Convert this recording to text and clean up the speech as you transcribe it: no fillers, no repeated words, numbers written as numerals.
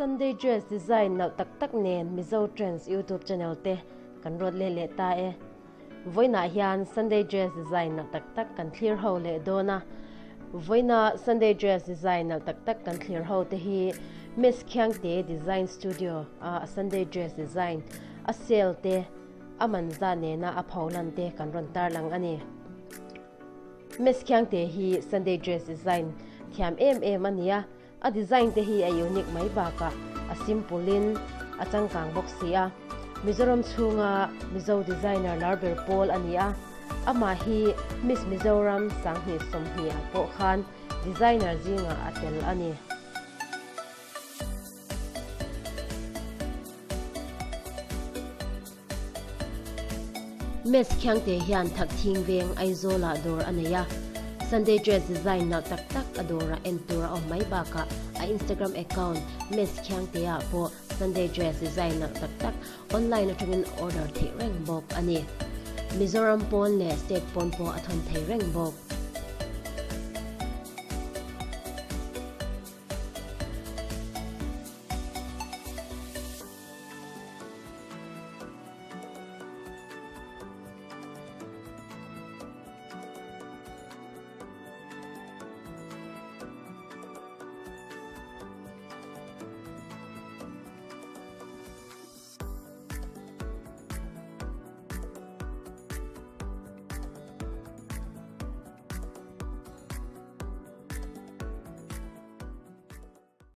Sunday dress design nalh tak tak nen Mizo Trends YouTube channel te kan rawt leh leh ta e. Vawiinah hian Sunday dress design nalh tak tak kan thlir ho leh dawn a. Vawiina Sunday dress design nalh tak tak kan thlir ho te hi Miss Khiangte Design Studio a Sunday dress design a sale te a man zah nena a pholan te kan rawn tarlang a ni. Miss Khiangte hi Sunday dress design thiam em em a ni a, a design te hi a unique mai bakah a simple in a changkang bawk si a. Mizoram chhunga Mizo designer lar ber pawl a ni a, amah hi Miss Mizoram 2020 ah pawh khan designer zingah a tel a ni. Mess Khiangte hian Thakthing veng Aizawlah dawr a nei a, Sunday dress design nalh tak tak a dawrah en tur a awm mai bakah a Instagram account Mess Khiangte-ah pawh Sunday dress design nalh tak tak online atangin order theih reng bawk a ni. Mizoram pawn leh state pawn pawh a thawn thei reng bawk.